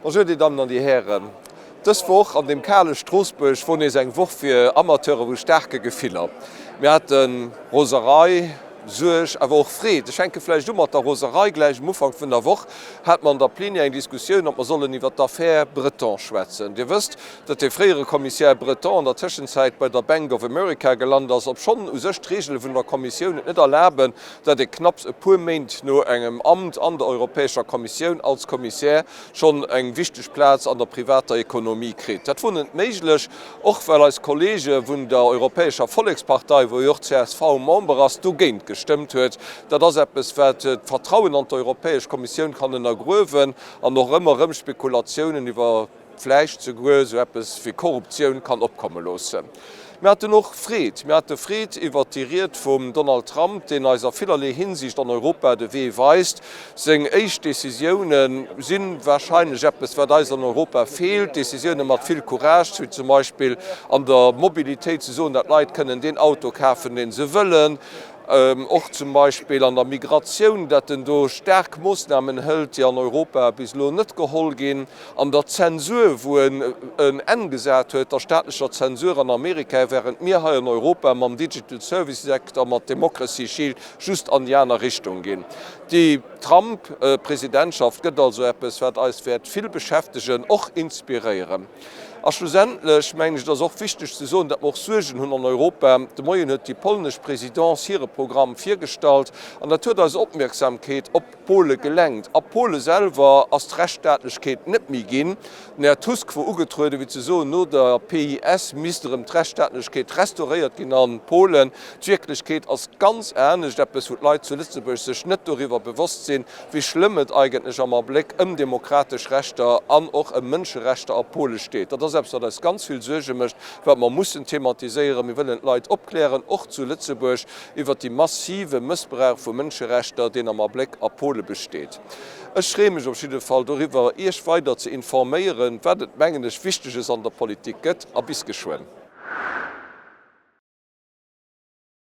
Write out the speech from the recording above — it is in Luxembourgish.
Bonjour Dir Dammen an Dir Hären. Dës Woch an deem kale Stroossbuerg wor nees eng Woch fir Amateure vu staarke Gefiller. Mir hate Roserei, Suerg, awer och Freed. Ech fänke vläicht u mat der Roserei. Gläich um Ufank vun der Woch hate mer an der Plenière eng Diskussioun, ob mer sollen iwwert d'Affär Breton schwätzen. Dir wësst, datt dee fréiere Kommissär Breton an der Tëschenzäit bei der Bank of America gelant ass, obschonn u sech d'Reegele vun der Kommissioun et net erlaben, datt ee knapps e puer Méint no engem Amt an der Europäescher Kommissioun als Kommissär schonn eng wichteg Plaz an der privater Ekonomie kritt. Dat wor net méiglech, och well eis Kollege vun der Europäescher Vollekspartei, wou jo och csv Member ass, dogéint gestëmmt huet. Dat ass eppes, wat d'Vertrauen an d'Europäesch Kommissioun kann ënnergruewen an och ëmmer erëm Spekulatiounen iwwer vläicht souguer esou eppes wéi Korruptioun kann opkomme loossen. Mir haten och Freed. Mir hate Freed iwwert déi Ried vum Donald Trump, deen eis a villerlee Hinsicht an Europa de Wee weist. Seng éischt Décisioune si wahrscheinlech eppes, wat eis an Europa feelt, Décisioune mat vill Courage, wéi zum Beispill an der Mobilitéit ze soen, datt d'Leit kënnen deen Auto kafen, dee se wëllen, Och zum Beispill an der Migratioun, datt en do staark Moossnamen hëlt, déi an Europa bis elo net geholl ginn. An der Zensur, wou en en Enn gesat huet, der staatlecher Zensur an Amerika, während mir hei an Europa mam Digital Services Act a mat Democracy Shield just an déi aner Richtung ginn. Déi Trump-Presidentschaft gëtt also eppes, wat eis wäert vill beschäftegen, och inspiréieren. A schlussendlech mengen ech, et ass och wichteg ze soen, datt mer och Suergen hunn an Europa. De Moien huet déi polnesch Présidence hire Programm virgestallt an dat huet eis Opmierksamkeet op Pole gelenkt. A Pole selwer ass d'Rechtsstaatlechkeet net méi ginn. Den Här Tusk wor ugetrueden, wéi ze soen, no der PIS misst erëm d'Rechtsstaatlechkeet restauréiert ginn a Polen. D'Wierklechkeet ass ganz anescht, eppes wou d'Leit zu Lëtzebuerg sech net doriwwer bewosst sinn. wéi schlëmm et eigentlech am Abléck ëm demokratesch Rechter an och ëm Mënscherechter a Pole steet. Dat ass eppes, wat eis ganz vill Suerge mécht, wat mer mussen thematiséieren. Mir wëllen d'Leit opklären, och zu Lëtzebuerg, iwwert déi massive Mëssbrauch vu Mënscherechter, deen am Abléck a Pole besteet. Ech freeë mech op jidde Fall doriwwer, Iech weider ze informéieren, wat et, mengen ech, Wichteges an der Politik gëtt. A bis geschwënn.